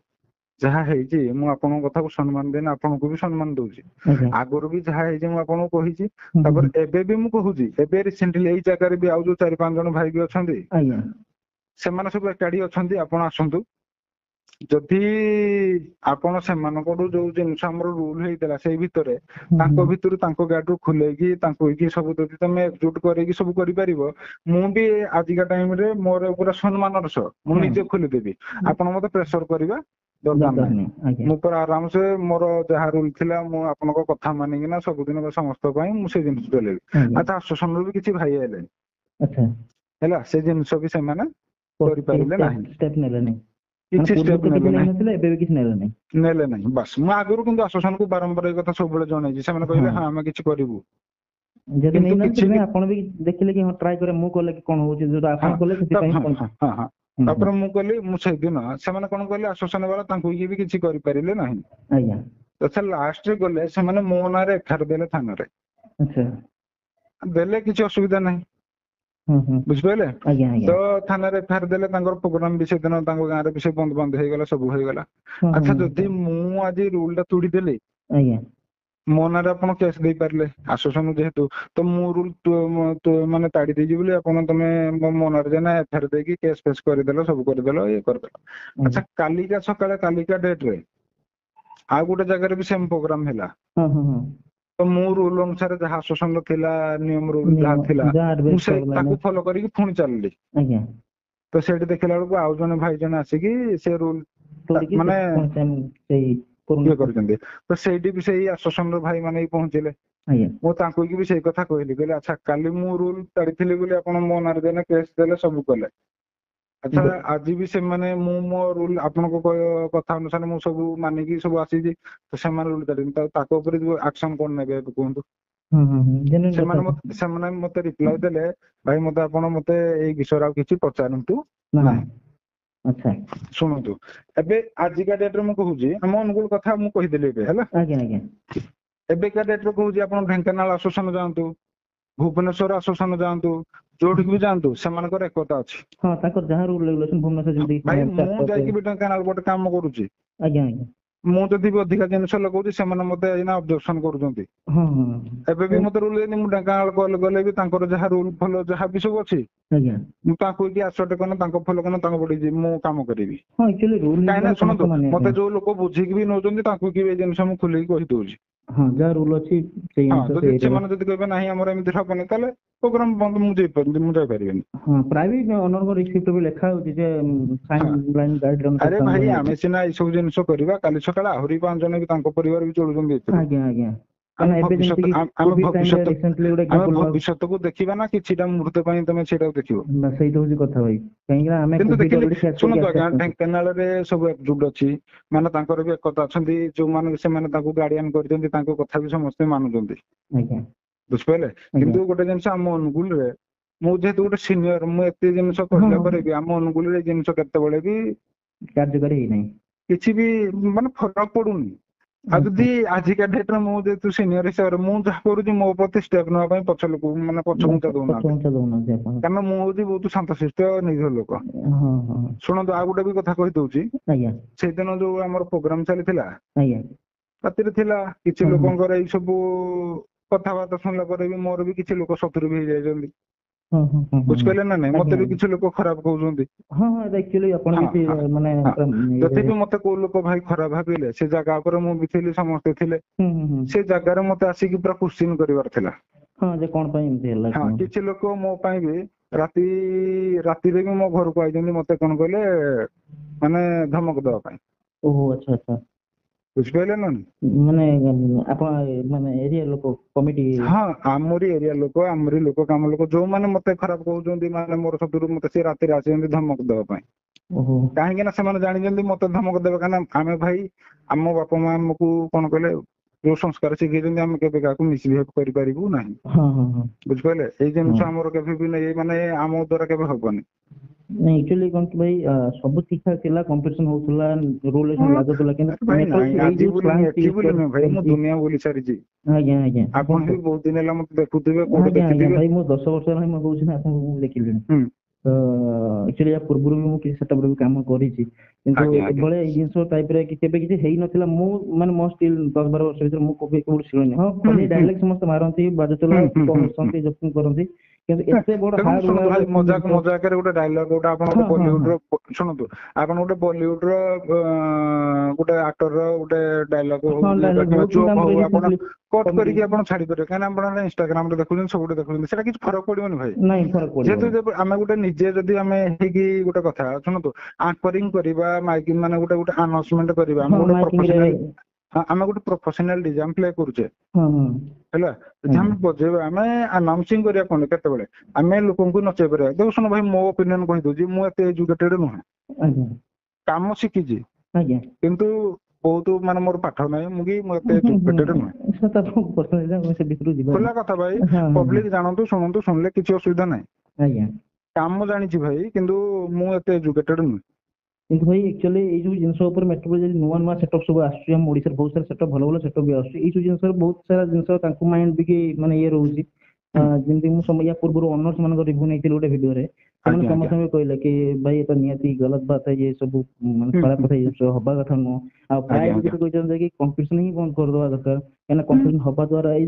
ଯାହା ହେଇଛି ମୁଁ ଆପଣଙ୍କ କଥାକୁ ସମ୍ମାନ ଦେଇନି, ଆପଣଙ୍କୁ ବି ସମ୍ମାନ ଦଉଛି। ଆଗରୁ ବି ଯାହା ହେଇଛି ମୁଁ ଆପଣଙ୍କୁ କହିଛି, ତାପରେ ଏବେ ବି ମୁଁ କହୁଛି। ଏବେ ରିସେଣ୍ଟଲି ଏଇ ଜାଗାରେ ବି ଆଉ ଯୋଉ 4 5 ଜଣ ଭାଇ ବି ଅଛନ୍ତି, ସେମାନେ ସବୁ ଏକାଠି ଅଛନ୍ତି। ଆପଣ ଆସନ୍ତୁ, ଯଦି ଆପଣ ସେମାନଙ୍କଠୁ ଯୋଉ ଜିନିଷ ଆମର ରୁଲ ହେଇଥିଲା ସେଇ ଭିତରେ, ତାଙ୍କ ଭିତରୁ ତାଙ୍କ ଗାଡିରୁ ଖୋଲେଇକି ତାଙ୍କୁ ହେଇକି ସବୁ ଯଦି ତମେ ଏକଜୁଟ କରିକି ସବୁ କରିପାରିବ, ମୁଁ ବି ଆଜିକା ଟାଇମ ରେ ମୋର ପୁରା ସମ୍ମାନର ସହ ମୁଁ ନିଜେ ଖୋଲିଦେବି। ଆପଣ ମତେ ପ୍ରେସର କରିବା ଦରକାର ନାହିଁ। ମୁଁ ପୁରା ଆରାମସେ ମୋର ଯାହା ରୁଲ ଥିଲା ମୁଁ ଆପଣଙ୍କ କଥା ମାନିକିନା ସବୁଦିନ ସମସ୍ତଙ୍କ ପାଇଁ ମୁଁ ସେ ଜିନିଷ ଚଲେଇବି। ଆଚ୍ଛା, ଆସୋସିଏସନରୁ ବି କିଛି ଭାଇ ଆଇଲେ ହେଲା, ସେ ଜିନିଷ ବି ସେମାନେ କରିପାରିଲେ ନାହିଁ, କିଛି ଷ୍ଟେପ ନେଲେ ନାହିଁ, ଏବେ ବି କିଛି ନେଲେ ନାହିଁ, ନେଲେ ନାହିଁ। ବାସ୍, ମୁଁ ଆଗରୁ କିନ୍ତୁ ଆସୋସିଏସନକୁ ବାରମ୍ବାର ଏଇ କଥା ସବୁବେଳେ ଜଣେଇଛି, ସେମାନେ କହିଲେ ହଁ ଆମେ କିଛି କରିବୁ। ଯଦି ନେଇନାହାନ୍ତି, ଆପଣ ବି ଦେଖିଲେ କି ହଁ ଟ୍ରାଏ କରେ, ମୁଁ କଲେ କି କଣ ହଉଛି, ଯୋଉଟା ଆପଣ କଲେ ସେଥିପାଇଁ। ହଁ ହଁ, ତାପରେ ମୁଁ କଲି, ମୁଁ ସେଇଦିନ ସେମାନେ କଣ କଲେ, ଆସୋସିଏସନ ବାଲା ତାଙ୍କୁ ବି କିଛି କରିପାରିଲେ ନାହିଁ। ଆଜ୍ଞା। ତ ସେ ଲାଷ୍ଟରେ ଗଲେ, ସେମାନେ ମୋ ନାଁରେ ଏଫଆଇଆର ଦେଲେ ଥାନାରେ। ଆଚ୍ଛା। ଦେଲେ, କିଛି ଅସୁବିଧା ନାହିଁ, ବୁଝିପାରିଲେ? ତ ଥାନାରେ ଏଫଆଇଆର ଦେଲେ, ତାଙ୍କର ପ୍ରୋଗ୍ରାମ ବି ସେଦିନ ତାଙ୍କ ଗାଁରେ ବି ସେ ବନ୍ଦ ବନ୍ଦ ହେଇଗଲା, ସବୁ ହେଇଗଲା। ଆଚ୍ଛା, ଯଦି ମୁଁ ଆଜି ରୁଲ ଟା ତୋଡ଼ିଦେଲି, ମୋ ନାଁରେ ଆପଣ କେସ୍ ଦେଇପାରିଲେ ଆସୋସିଏସନ ଯେହେତୁ, ତ ମୁଁ ରୁଲ ମାନେ ତାଡି ଦେଇଛି ବୋଲି ଆପଣ ତମେ ମୋ ନାଁରେ ଯାଇନା ଏଫଆଇଆର ଦେଇକି କେସ୍ ଫେସ୍ କରିଦେଲ, ସବୁ କରିଦେଲ, ଇଏ କରିଦେଲ। ଆଚ୍ଛା, କାଲିକା ସକାଳେ କାଲିକା ଡେଟ୍ ରେ ଆଉ ଗୋଟେ ଜାଗାରେ ବି ସେମ ପ୍ରୋଗ୍ରାମ ହେଲା, ତ ମୁଁ ରୁଲ ଅନୁସାରେ ଯାହା ଆସୋସିଏସନ ର ଥିଲା ନିୟମ ରୁଲ ଯାହା ଥିଲା ମୁଁ ସେ ତାକୁ ଫଲୋ କରିକି ପୁଣି ଚାଲିଲି। ତ ସେଇଠି ଦେଖିଲା ବେଳକୁ ଆଉ ଜଣେ ଭାଇ ଜଣେ ଆସିକି ସେ ରୁଲ ମାନେ ଇଏ କରିଛନ୍ତି। ତ ସେଇଠି ବି ସେଇ ଆସୋସିଏସନ ର ଭାଇ ମାନେ ବି ପହଞ୍ଚିଲେ। ମୁଁ ତାଙ୍କୁ ବି ସେଇ କଥା କହିଲି, କହିଲି ଆଚ୍ଛା କାଲି ମୁଁ ରୁଲ ତାଡ଼ିଥିଲି ବୋଲି ଆପଣ ମୋ ନାଁରେ ଯାଇନା କେସ୍ ଦେଲେ, ସବୁ କଲେ। ଆଚ୍ଛା, ଆଜି ବି ସେମାନେ ମୁଁ ମୋ ରୁଲ ଆପଣଙ୍କ କଥା ଅନୁସାରେ ମୁଁ ସବୁ ମାନିକି ସବୁ ଆସିଛି, ତ ସେମାନେ ରୁଲ ତାଡ଼ିଛନ୍ତି, ତାଙ୍କ ଉପରେ ଆକ୍ସନ କଣ ନେବେ ଏବେ କୁହନ୍ତୁ? ସେମାନେ ମତେ ସେମାନେ ମତେ ରିପ୍ଲାଏ ଦେଲେ, ଭାଇ ମତେ ଆପଣ ମତେ ଏଇ ବିଷୟରେ ଆଉ କିଛି ପଚାରନ୍ତୁ ନାହିଁ। ଆଚ୍ଛା। ଶୁଣନ୍ତୁ, ଏବେ ଆଜିକା ଡେଟ୍ ରେ ମୁଁ କହୁଛି, ଆମ ଅନୁଗୁଳ କଥା ମୁଁ କହିଦେଲି ଏବେ, ହେଲା। ଆଜ୍ଞା ଆଜ୍ଞା। ଏବେକା ଡେଟ୍ ରେ କହୁଛି, ଆପଣ ଢେଙ୍କାନାଳ ଆସୋସିଏସନ ଯାଆନ୍ତୁ, ଭୁବନେଶ୍ୱର ଆସୋସିଏସନ ଯାଆନ୍ତୁ, ଯୋଉଠିକି ବି ଯାଆନ୍ତୁ, ସେମାନଙ୍କର ଏକତା ଅଛି। ହଁ, ତାଙ୍କର ଯାହା ରୁଲ ରେଗୁଲେସନ ଭୁବନେଶ୍ୱର ଯେମିତି। ଭାଇ, ମୁଁ ଯାଇକି ବି ଢେଙ୍କାନାଳ ଗୋଟେ କାମ କରୁଛି। ଆଜ୍ଞା ଆଜ୍ଞା। ମୁଁ ଯଦି ବି ଅଧିକା ଜିନିଷ ଲଗାଉଛି, ସେମାନେ ମତେ ଏଇନା ଅବଜେକ୍ସନ କରୁଛନ୍ତି। ହଁ ହଁ ଏବେ ବି ମତେ ରୁଲ ଦେଇନି। ମୁଁ ଢେଙ୍କାନାଳ କଲ୍ ଗଲେ ବି ତାଙ୍କର ଯାହା ରୁଲ ଫଲୋ ଯାହା ବି ସବୁ ଅଛି, ମୁଁ ତାଙ୍କୁ କି ଆସଟେ କଲେ, ତାଙ୍କ ଫଲୋ କଲେ, ତାଙ୍କ ପଟେ ମୁଁ କାମ କରିବି। ହଁ, ଆକ୍ଚୁଆଲି ରୁଲ କାହିଁକି ନା ଶୁଣନ୍ତୁ, ମତେ ଯୋଉ ଲୋକ ବୁଝିକି ବି ନଉଛନ୍ତି, ତାଙ୍କୁ କି ଏ ଜିନିଷ ମୁଁ ଖୋଲିକି କହିଦଉଛି। ହଁ, ଯାହା ରୁଲ ଅଛି ସେଇ ହଁ ଅନୁସାରେ। ଯଦି ସେମାନେ ଯଦି କହିବେ ନାହିଁ, ଆମର ଏମିତି ହବନି, ତାହେଲେ ପ୍ରୋଗ୍ରାମ ବନ୍ଦ, ମୁଁ ଯାଇପାରିବିନି। ହଁ, ପ୍ରାୟ ବି ଓନରଙ୍କ ରିସିପ୍ଟ ବି ଲେଖା ହଉଛି ଯେ ସାଇନ୍ ଲାଇନ ଗାଇଡ। ଆରେ ଭାଇ, ଆମେ ସିନା ଏଇ ସବୁ ଜିନିଷ କରିବା, କାଲି ସକାଳେ ଆହୁରି 5 ଜଣ ବି ତାଙ୍କ ପରିବାର ବି ଚଳୁଛନ୍ତି ଏଥିରୁ। ଆଜ୍ଞା ଆଜ୍ଞା। ଆମେ ଏବେ ଭବିଷ୍ୟତ ଯେମିତି ଆମେ କୋଭିଡ ଟାଇମରେ ଭବିଷ୍ୟତ ରିସେଣ୍ଟଲି ଗୋଟେ ଆମେ ଏକ୍ସାମ୍ପଲ ଭବିଷ୍ୟତକୁ ଦେଖିବା ନା କିଛିଟା ମୁହୂର୍ତ୍ତ ପାଇଁ ତମେ ସେଇଟାକୁ ଦେଖିବ? ସେଇ ତ ହଉଛି କଥା ଭାଇ, କାହିଁକି ନା ଆମେ କିନ୍ତୁ କୋଭିଡ ଦେଖିଲି ଅଲରେଡି ଫେସ୍ କରିକି ଶୁଣନ୍ତୁ ଆସି ଆଜ୍ଞା, ଆସିଛନ୍ତି। ଢେଙ୍କାନାଳରେ ସବୁ ଏକଜୁଟ ଅଛି, ମାନେ ତାଙ୍କର ବି ଏକତା ଅଛନ୍ତି, ଯୋଉମାନେ ସେମାନେ ତାଙ୍କୁ ଗାର୍ଡିଆନ କରିଛନ୍ତି, ତାଙ୍କ କଥା ବି ସମସ୍ତେ ମାନୁଛନ୍ତି। ବୁଝିପାରିଲେ? କିନ୍ତୁ ଗୋଟେ ଜିନିଷ, ଆମ ଅନୁଗୁଳରେ ମୁଁ ଯେହେତୁ ଗୋଟେ ସିନିୟର, ମୁଁ ଏତେ ଜିନିଷ କହିଲା ପରେ ବି ଆମ ଅନୁଗୁଳରେ ଏଇ ଜିନିଷ କେତେବେଳେ ବି କାର୍ଯ୍ୟକାରୀ ହେଇନାହିଁ। କିଛି ବି ମାନେ ଫରକ ପଡୁନି। ଆଉ ଯଦି ଆଜିକା ଡେଟ୍ ରେ ମୁଁ ଯେହେତୁ ସିନିୟର ହିସାବରେ ମୁଁ ଯାହା କରୁଛି, ମୋ ପ୍ରତି ଷ୍ଟେପ ନେବା ପାଇଁ ପଛ ଲୋକ ମାନେ ପଛଘୁଞ୍ଚା ଦଉନାହାନ୍ତି। ପଛଘୁଞ୍ଚା ଦଉନାହାନ୍ତି ଆପଣ। କାରଣ ମୁଁ ହଉଛି ବହୁତ ଶାନ୍ତଶିଷ୍ଟ, ନିରୀହ ଲୋକ। ହଁ ହଁ ଶୁଣନ୍ତୁ, ଆଉ ଗୋଟେ ବି କଥା କହିଦଉଛି। ସେଇଦିନ ଯୋଉ ଆମର ପ୍ରୋଗ୍ରାମ ଚାଲିଥିଲା, ରାତିରେ ଥିଲା, କିଛି ଲୋକଙ୍କର ଏଇ ସବୁ କଥାବାର୍ତ୍ତା ଶୁଣିଲା ପରେ ବି ମୋର ବି କିଛି ଲୋକ ଶତ୍ରୁ ବି ହେଇଯାଇଛନ୍ତି। ହଁ ହଁ ହଁ ବୁଝିପାରିଲେ ନା ନାଇଁ? ମତେ ବି ଆଜ୍ଞା। କିଛି ଲୋକ ଖରାପ କହୁଛନ୍ତି। ହଁ ହଁ ଏଇଟା ଆକ୍ଚୁଆଲି ଆପଣ କିଛି ମାନେ ଯଦି ବି ମତେ କୋଉ ଲୋକ ଭାଇ ଖରାପ ଭାବିଲେ, ସେ ଜାଗା ଉପରେ ମୁଁ ବି ଥିଲି, ସମସ୍ତେ ଥିଲେ, ହୁଁ ହୁଁ ହୁଁ ସେ ଜାଗାରେ ମତେ ଆସିକି ପୁରା କୋଶ୍ଚିନ୍ କରିବାର ଥିଲା। ହଁ, ଯେ କଣ ପାଇଁ ଏମିତି ହେଲା? ହଁ। କଣ? କିଛି ଲୋକ ମୋ ପାଇଁ ବି ରାତିରେ ବି ମୋ ଘରକୁ ଆଇଛନ୍ତି, ମତେ କଣ କହିଲେ, ମାନେ ଧମକ ଦବା ପାଇଁ। ଓହୋ, ଆଚ୍ଛା ଆଚ୍ଛା। ବୁଝିପାରିଲେ ନା ନାଇଁ? ମାନେ ଆପଣ ମାନେ ଏରିଆ ଲୋକ, କମିଟି? ହଁ, ଆମରି ଏରିଆ ଲୋକ, ଆମରି ଲୋକ, କାମ ଲୋକ, ଯୋଉମାନେ ମତେ ଖରାପ କହୁଛନ୍ତି, ମାନେ ମୋର ଶତ୍ରୁ, ମତେ ସେ ରାତିରେ ଆସିଛନ୍ତି ଧମକ ଦବା ପାଇଁ। କାହିଁକି ନା ସେମାନେ ଜାଣିଛନ୍ତି ମତେ ଧମକ ଦେବେ, କାହିଁକି ନା ଆମେ ଭାଇ, ଆମ ବାପା ମା ଆମକୁ କଣ କହିଲେ, ଯୋଉ ସଂସ୍କାର ଶିଖେଇଛନ୍ତି, ଆମେ କେବେ କାହାକୁ ମିସବିହେଭ କରିପାରିବୁ ନାହିଁ। ହଁ ହଁ ହଁ ବୁଝିପାରିଲେ? ଏଇ ଜିନିଷ ଆମର କେବେ ବି ନେଇ ମାନେ ଆମ ଦ୍ଵାରା କେବେ ହବନି। ନାଇଁ, ଆକ୍ଚୁଆଲି କଣ କି ଭାଇ, ସବୁ ଠିକ ଠାକ ଥିଲା, କମ୍ପିଟିସନ ହଉଥିଲା, ରୁଲ ଲାଗୁଥିଲା, କିନ୍ତୁ ଆରେ ଭାଇ, ନାଇଁ, ଏଇ ଆଜି ଯୋଉ ବୋଲି ସ୍ଲାଙ୍ଗ ଏଠି ବୋଲି ନୁହେଁ ଭାଇ, ମୁଁ ଦୁନିଆ ବୁଲି ସାରିଛି। ଆଜ୍ଞା ଆଜ୍ଞା ଆପଣ ବି ବହୁତ ଦିନ ହେଲା ମତେ ଦେଖୁଥିବେ, କୋଉଠି ଆଜ୍ଞା ଆଜ୍ଞା ଦେଖିଥିବେ। ଭାଇ, ମୁଁ 10 ବର୍ଷ ହେଲାଣି ମୁଁ କହୁଛି ନା, ଆପଣଙ୍କୁ ମୁଁ ଦେଖିଲିଣି। ତ ଆକ୍ଚୁଆଲି ୟା ପୂର୍ବରୁ ବି ମୁଁ କିଛି ସେଟଅପରେ ବି କାମ କରିଛି, କିନ୍ତୁ ଆଜ୍ଞା ଆଜ୍ଞା ଏଭଳିଆ ଏଇ ଜିନିଷ ଟାଇପରେ କେବେ କିଛି ହେଇନଥିଲା। ମୁଁ ମାନେ ମୋ ଷ୍ଟିଲ୍ 10-12 ବର୍ଷ ଭିତରେ ମୁଁ କେବେ କୋଉଠି ଶୁଣିନି। ହଁ, ହୁଁ ଫନି ହୁଁ ଡାଇଲଗ ସମସ୍ତେ ମାରନ୍ତି, ବାଜୁଥିଲା, ହୁଁ ହୁଁ ଲୋକ ହୁଁ ହୁଁ ହସନ୍ତି, ଜୋକିଂ କରନ୍ତି, କିନ୍ତୁ ଏତେ ବଡ ଦେଖନ୍ତୁ, ହାର୍ଡ ଶୁଣନ୍ତୁ ଭାଇ, ମଜାକ ମଜାକରେ ଗୋଟେ ଡାଇଲଗ ଗୋଟେ ଆପଣ ଗୋଟେ ହଁ ହଁ ବଲିଉଡ ହଁ ର, ଶୁଣନ୍ତୁ, ଆପଣ ଗୋଟେ ବଲିଉଡ ର ଗୋଟେ ଆକ୍ଟର ର ଗୋଟେ ଡାଇଲଗ ହଉ ଡାଇଲଗ କିମ୍ବା ହଉ କିନ୍ତୁ ଜୋକ୍ ଆମର ହଉ, ଆପଣ ରିସେଣ୍ଟଲି କଟ୍ କମେଡି କରିକି ଆପଣ ଛାଡି ପାରିବେ। କାହିଁକି ନା ଆପଣ ଇନଷ୍ଟାଗ୍ରାମ ରେ ଦେଖୁଛନ୍ତି, ସବୁଠି ଦେଖୁଛନ୍ତି, ସେଟା କିଛି ଫରକ ପଡିବନି ଭାଇ। ନାଇଁ, ଫରକ ଯେହେତୁ ପଡିବନି। ଯେବେ ଆମେ ଗୋଟେ ନିଜେ ଯଦି ଆମେ ହେଇକି ଗୋଟେ କଥା, ଶୁଣନ୍ତୁ, ଆଙ୍କରିଂ କରିବା, ମାଇକିଂ ମାନେ ଗୋଟେ ଗୋଟେ ଆନାଉନ୍ସମେଣ୍ଟ କରିବା, ଆମେ ଗୋଟେ ମାଇକିଂ ରେ ପ୍ରଫେସନାଲ, ଆମେ ଗୋଟେ ପ୍ରଫେସନାଲ ଡିଜେ ପ୍ଲେ କରୁଛେ, ହଁ ହଁ ହେଲା। ଯଦି ଆମେ ବଜେଇବା, ଆମେ ଆନାଉନ୍ସିଂ କରିବା କଣ, କେତେବେଳେ ଆମେ ଲୋକଙ୍କୁ ନଚେଇ ପାରିବା। ଦେଖ, ଶୁଣ ଭାଇ, ମୋ ଓପିନିଅନ କହିଦଉଛି, ମୁଁ ଏତେ ଏଜୁକେଟେଡ ନୁହେଁ, କାମ ଶିଖିଛି, କିନ୍ତୁ ବହୁତ ମାନେ ମୋର ପାଠ ନାହିଁ, ମୁଁ କି ମୁଁ ଏତେ ଏଜୁକେଟେଡ ନୁହେଁ। ସେ ତ ଆପଣଙ୍କୁ ପର୍ସନାଲି, ଆମେ ସେ ଭିତରକୁ ଯିବାନି। ଖୋଲା କଥା ଭାଇ। ହଁ ହଁ ପବ୍ଲିକ ଜାଣନ୍ତୁ, ଶୁଣନ୍ତୁ, ଶୁଣିଲେ କିଛି ଅସୁବିଧା ନାହିଁ। କାମ ଜାଣିଛି ଭାଇ, କିନ୍ତୁ ମୁଁ ଏତେ ଏଜୁକେଟେଡ ନୁହେଁ। କିନ୍ତୁ ଭାଇ, ଆକ୍ଚୁଆଲି ଏଇ ଯୋଉ ଜିନିଷ ଉପରେ ମେଟ୍ରୋ ଯଦି ନୂଆ ନୂଆ ସେଟଅପ୍ ସବୁ ଆସୁଛି, ଆମ ଓଡିଶାରେ ବହୁତ ସାରା ସେଟଅପ୍, ଭଲ ଭଲ ସେଟଅପ୍ ବି ଆସୁଛି, ଏଇ ସବୁ ଜିନିଷରେ ବହୁତ ସାରା ଜିନିଷ ତାଙ୍କୁ ମାଇଣ୍ଡ ବି କି ମାନେ ଇଏ ରହୁଛି। ଯେମିତି ମୁଁ ୟା ପୂର୍ବରୁ ଓନର୍ସ ମାନଙ୍କ ରିଭ୍ୟୁ ନେଇଥିଲି ଗୋଟେ ଭିଡିଓରେ, ସେମାନେ ଆଜ୍ଞା ଆଜ୍ଞା ସମସ୍ତେ ବି କହିଲେ କି ଭାଇ, ଏଟା ନିହାତି ଗଲତ बात है, ଇଏ ସବୁ ମାନେ ଖରାପ କଥା, ଏ ସବୁ ହବା କଥା ନୁହଁ। ଆଉ ପ୍ରାୟ ବି ଗୋଟେ କହିଛନ୍ତି କି କମ୍ପିଟିସନ ହିଁ ବନ୍ଦ କରିଦବା ଦରକାର, କାହିଁକିନା କମ୍ପିଟିସନ ହବା ଦ୍ଵାରା ଏଇ